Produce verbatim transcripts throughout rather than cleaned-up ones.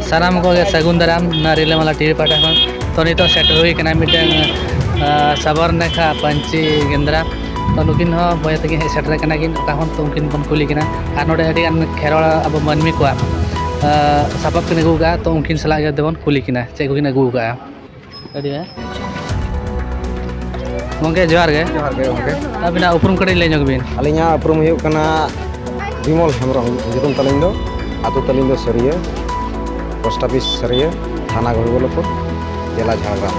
ᱥᱟᱱᱟᱢ ᱠᱚᱜᱮ ᱥᱟᱹᱜᱩᱱ ᱫᱟᱨᱟᱢ ᱱᱚᱣᱟ ᱨᱤᱞᱟᱹᱢᱟᱞᱟ ᱴᱤᱵᱷᱤ ᱯᱟᱦᱴᱟ ᱠᱷᱚᱱ᱾ ᱛᱚ, ᱱᱤᱛᱚᱜ ᱥᱮᱴᱮᱨ ᱦᱩᱭ ᱠᱟᱱᱟ ᱢᱤᱫᱴᱟᱝ, ᱟᱸ, ᱥᱟᱵᱚᱨᱱᱮᱠᱷᱟ ᱯᱟᱹᱧᱪᱤ ᱜᱮᱸᱫᱽᱨᱟ᱾ ᱛᱚ, ᱱᱩᱠᱤᱱ ᱦᱚᱸ ᱵᱚᱭᱦᱟ ᱛᱟᱹᱠᱤᱱ ᱦᱮᱡ ᱥᱮᱴᱮᱨ ᱟᱠᱟᱱᱟ ᱠᱤᱱ ᱚᱠᱟ ᱠᱷᱚᱱ, ᱛᱚ, ᱩᱱᱠᱤᱱ ᱵᱚᱱ ᱠᱩᱞᱤ ᱠᱤᱱᱟ᱾ ᱟᱨ ᱱᱚᱰᱮ ᱟᱹᱰᱤ ᱜᱟᱱ ᱠᱷᱮᱨᱣᱟᱲ ᱟᱵᱚ ᱢᱟᱹᱱᱢᱤ ᱠᱚᱣᱟᱜ, ᱟᱸ, ᱥᱟᱯᱟᱵ ᱠᱤᱱ ᱟᱹᱜᱩ ᱟᱠᱟᱫᱼᱟ, ᱛᱚ, ᱩᱱᱠᱤᱱ ᱥᱟᱞᱟᱜ ᱜᱮ ᱫᱮᱵᱚᱱ ᱠᱩᱞᱤ ᱠᱤᱱᱟ ᱪᱮᱫ ᱠᱚᱠᱤᱱ ᱟᱹᱜᱩ ᱟᱠᱟᱫᱼᱟ᱾ ᱟᱹᱰᱤ ᱵᱮᱥ᱾ ᱜᱚᱢᱠᱮ, ᱡᱚᱦᱟᱨ ᱜᱮ᱾ ᱡᱚᱦᱟᱨ ᱜᱮ ᱜᱚᱢᱠᱮ᱾ ᱟᱹᱵᱤᱱᱟᱜ ᱩᱯᱨᱩᱢ ᱠᱟᱹᱴᱤᱡ ᱞᱟᱹᱭ ᱧᱚᱜ ᱵᱤᱱ᱾ ᱟᱹᱞᱤᱧᱟᱜ ᱩᱯᱨᱩᱢ ᱦᱩᱭᱩᱜ ᱠᱟᱱᱟ ᱵᱤᱢᱚᱞ ᱦᱮᱢᱵᱨᱚᱢ, ᱧᱩᱛᱩᱢ ᱛᱟᱹᱞᱤᱧ ᱫᱚ, ᱟᱹᱛᱩ ᱛᱟᱹᱞᱤᱧ ᱫᱚ ᱥᱟᱹᱨᱤᱭᱟᱹ, ᱯᱳᱥᱴ ᱚᱯᱷᱤᱥ ᱥᱟᱹᱨᱤᱭᱟᱹ, ᱛᱷᱟᱱᱟ ᱜᱳᱵᱤᱱᱫᱚᱯᱩᱨ, ᱡᱮᱞᱟ ᱡᱷᱟᱲᱜᱨᱟᱢ᱾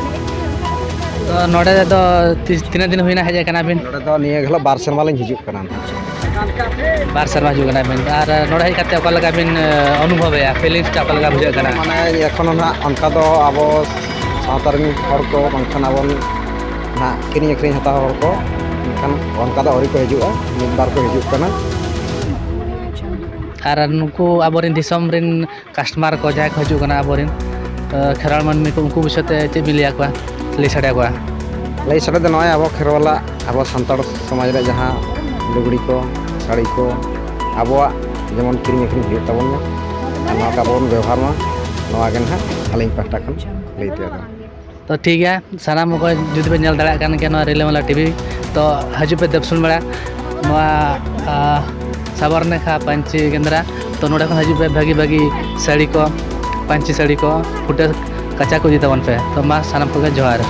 ᱛᱚ, ᱱᱚᱰᱮ ᱫᱚ ᱛᱤᱥ, ᱛᱤᱱᱟᱹᱜ ᱫᱤᱱ ᱦᱩᱭᱱᱟ ᱦᱮᱡ ᱟᱠᱟᱱᱟ ᱵᱤᱱ? ᱱᱚᱰᱮ ᱫᱚ ᱱᱤᱭᱟᱹ ᱜᱷᱟᱹᱲᱤᱡ ᱵᱟᱨ ᱥᱮᱨᱢᱟ ᱞᱤᱧ ᱦᱤᱡᱩᱜ ᱠᱟᱱᱟ ᱱᱟᱦᱟᱜ᱾ ᱵᱟᱨ ᱥᱮᱨᱢᱟ ᱦᱤᱡᱩᱜ ᱠᱟᱱᱟ ᱵᱤᱱ᱾ ᱟᱨ ᱱᱚᱰᱮ ᱦᱮᱡ ᱠᱟᱛᱮ ᱚᱠᱟ ᱞᱮᱠᱟ ᱵᱤᱱ, ᱮ, ᱚᱱᱩᱵᱷᱚᱵᱮᱜᱼᱟ? ᱯᱷᱤᱞᱤᱝᱥ ᱴᱟ ᱚᱠᱟ ᱞᱮᱠᱟ ᱵᱩᱡᱷᱟᱹᱜ ᱠᱟᱱᱟ? ᱢᱟᱱᱮ, ᱮᱠᱷᱚᱱ ᱦᱚᱸ ᱱᱟᱦᱟᱜ ᱚᱱᱠᱟ ᱫᱚ ᱟᱵᱚ ᱥᱟᱶᱛᱟ ᱨᱮᱱ ᱦᱚᱲ ᱠᱚ ᱵᱟᱝᱠᱷᱟᱱ ᱟᱵᱚ ᱱᱟᱦᱟᱜ ᱠᱤᱨᱤᱧ ᱟᱹᱠᱷᱨᱤᱧ ᱦᱟᱛᱟᱣ ᱦᱚᱲ ᱠᱚ, ᱢᱮᱱᱠᱷᱟᱱ ᱚᱱᱠᱟ ᱫᱚ ᱟᱹᱣᱨᱤ ᱠᱚ ᱦᱤᱡᱩᱜᱼᱟ, ᱢᱤᱫ ᱵᱟᱨ ᱠᱚ ᱦᱤᱡᱩᱜ ᱠᱟᱱᱟ᱾ ᱟᱨ ᱱᱩᱠᱩ ᱟᱵᱚᱨᱮᱱ ᱫᱤᱥᱚᱢ ᱨᱮᱱ ᱠᱟᱥᱴᱚᱢᱟᱨ ᱠᱚ ᱡᱟᱦᱟᱸᱭ ᱠᱚ ᱦᱤᱡᱩᱜ ᱠᱟᱱᱟ, ᱟᱵᱚᱨᱮᱱ, ᱮ, ᱠᱷᱮᱨᱣᱟᱲ ᱢᱟᱹᱱᱢᱤ ᱠᱚ, ᱩᱱᱠᱩ ᱵᱤᱥᱚᱭ ᱛᱮ ᱪᱮᱫ ᱵᱤᱱ ᱞᱟᱹᱭ ᱟᱠᱚᱣᱟ, ᱞᱟᱹᱭ ᱥᱟᱰᱮ ᱟᱠᱚᱣᱟ? ᱞᱟᱹᱭ ᱥᱟᱰᱮ ᱫᱚ ᱱᱚᱜᱼᱚᱭ ᱟᱵᱚ ᱠᱷᱮᱨᱣᱟᱞᱟᱜ, ᱟᱵᱚ ᱥᱟᱱᱛᱟᱲ ᱥᱚᱢᱟᱡᱽ ᱨᱮ ᱡᱟᱦᱟᱸ ᱞᱩᱜᱽᱲᱤ ᱠᱚ, ᱥᱟᱹᱲᱤ ᱠᱚ, ᱟᱵᱚᱣᱟᱜ ᱡᱮᱢᱚᱱ ᱠᱤᱨᱤᱧ ᱟᱹᱠᱷᱨᱤᱧ ᱦᱩᱭᱩᱜ ᱛᱟᱵᱚᱱ ᱢᱟ ᱟᱨ ᱱᱚᱣᱟ ᱠᱚ ᱟᱵᱚ ᱵᱚᱱ ᱵᱮᱵᱚᱦᱟᱨ ᱢᱟ, ᱱᱚᱣᱟ ᱜᱮ ᱱᱟᱦᱟᱜ ᱟᱹᱞᱤᱧ ᱯᱟᱦᱴᱟ ᱠᱷᱚᱱ ᱞᱟᱹᱭ ᱛᱮᱭᱟᱜ ᱫᱚ᱾ ᱛᱚ, ᱴᱷᱤᱠ ᱜᱮᱭᱟ, ᱥᱟᱱᱟᱢ ᱚᱠᱚᱭ ᱡᱩᱫᱤ ᱯᱮ ᱧᱮᱞ ᱫᱟᱲᱮᱭᱟᱜ ᱠᱟᱱ ᱜᱮᱭᱟ ᱱᱚᱣᱟ ᱨᱤᱞᱟᱹᱢᱟᱞᱟ ᱴᱤᱵᱷᱤ, ᱛᱚ, ᱦᱤᱡᱩᱜ ᱯᱮ ᱫᱮᱵᱥᱩᱱ ᱢᱮᱲᱟ, ᱱᱚᱣᱟ, ᱟ, ᱥᱟᱵᱚᱨᱱᱮᱠᱷᱟ ᱯᱟᱹᱧᱪᱤ ᱜᱮᱸᱫᱽᱨᱟ᱾ ᱛᱚ, ᱱᱚᱰᱮ ᱠᱷᱚᱱ ᱦᱤᱡᱩᱜ ᱯᱮ, ᱵᱷᱟᱹᱜᱤ ᱵᱷᱟᱹᱜᱤ ᱥᱟᱹᱲᱤ ᱠᱚ, ᱯᱟᱹᱧᱪᱤ ᱥᱟᱹᱲᱤ ᱠᱚ, ᱯᱷᱩᱴᱟᱹ ᱠᱟᱪᱟ ᱠᱚ ᱤᱫᱤ ᱛᱟᱵᱚᱱ ᱯᱮ᱾ ᱛᱚ, ᱢᱟ, ᱥᱟᱱᱟᱢ ᱠᱚᱜᱮ ᱡᱚᱦᱟᱨ᱾